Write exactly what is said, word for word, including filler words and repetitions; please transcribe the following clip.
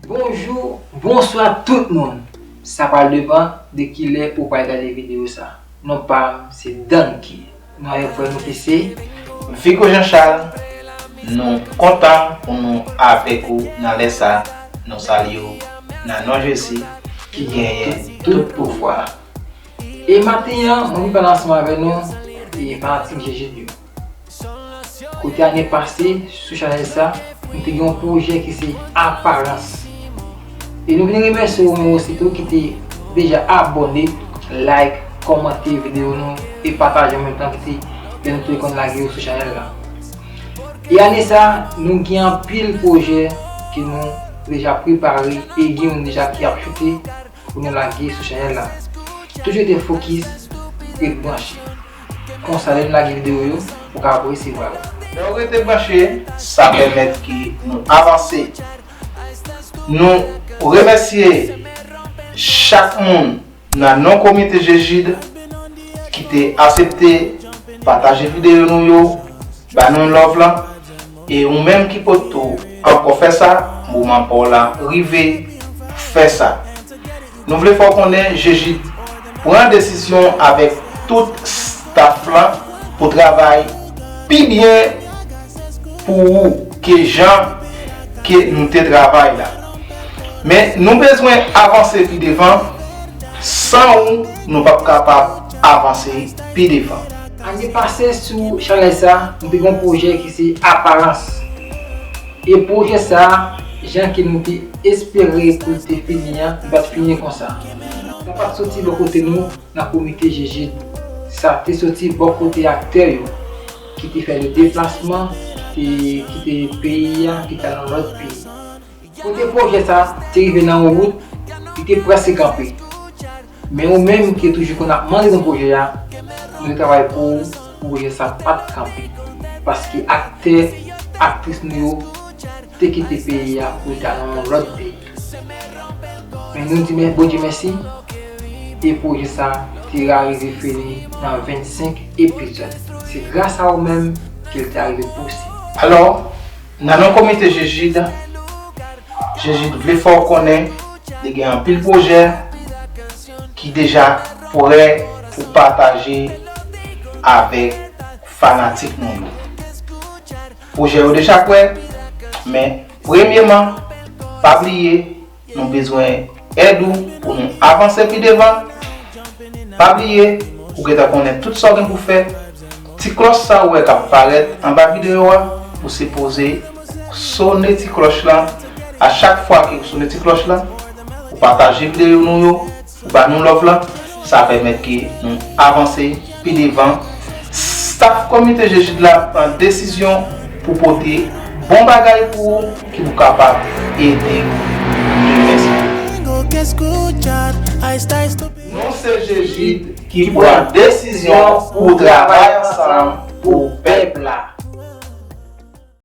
Bonjou, bonswa tout moun. Sa pral depann de kilè ou pral gade videyo sa. Non pa m se Danky. Nou avèk frè nou ki se Vico Jean Charles. Nou kontan pou nou avèk ou nan lè sa. Nou salye w nan non Jezi ki genyen tout pouvwa. E maten an, mwen vin pale ansanm avè nou e fanatik Jejid yo. Kote ane pase, sou chanèl sa, nou te gen yon pwojè ki se Aparans. E nou vin remèsye ou menm osi tou ki te deja abòne, like, kòmante videyo nou e pataje an menm tan ki te fè nou tou konn lage yo sou chanèl la. E ane sa, nou gen anpil pwojè ke nou deja prepare e gen youn deja ki ap choute pou nou lage sou chanèl la. Toujou rete fokis e branche. Konsa lè nou lage videyo yo, ou ka resevwa yo. Lè w rete branche, sa pèmèt ke nou avanse. Nou remèsye chak moun nan non komite Jejid ki te aksepte pataje videyo nou yo, ba nou love lan. E ou menm ki potko ankò fè sa, moman pa w la rive, fè sa. Nou vle fè w konnen Jejid pran desizyon avèk tout staff lan pou travay pi byen pou ou ke jan ke nou te travay la. Men nou bezwen avanse pi devan, san ou nou p ap kapab avanse pi devan. Ane pase sou chanèl sa, nou te gen yon pwojè ki se Aparans. E pwojè sa, jan ke nou te espere pou l te fini an, li pa t fini konsa. Sa pa t soti bò kote nou nan komite Jejid. Sa te soti bò kote aktè yo ki te fè le deplasman, ki te kite peyi a, ki t al nan lòt peyi. Kote pwojè sa te rive nan yon wout, li te prèske kanpe. Men ou menm ki toujou konn ap mande nou pwojè a, nou te travay pou ou pou pwojè sa pa t kanpe. Paske aktè, aktris nou yo te kite peyi a pou yo t al nan yon lòt peyi. Men nou di men Bondye mèsi, e pwojè sa te arive fini nan vennsenk epizòd. Se gras a ou menm ke l te arive posib. Alò, nan non komite Jejid, Jejid vle fè w konnen li gen anpil pwojè ki deja prè pou pataje avèk fanatik nou yo. Pwojè yo deja prè, men premyeman, pa bliye, nou bezwen èd ou pou nou avanse pi devan. Pa bliye, ou gentan konnen tout sa w gen pou fè. Ti klòch sa ou wè k ap parèt anba videyo a, ou sipoze sone ti klòch lan. A chak fwa ke ou sone ti klòch lan, ou pataje videyo nou yo, ou ba nou love lan, sa pèmèt ke nou avanse pi devan. Staff komite Jejid la pran desizyon pou pote bon bagay pou ou ki pou kapab ede ou. Mèsi. Nou se Jejid ki pran desizyon pou travay ansanm pou pèp la.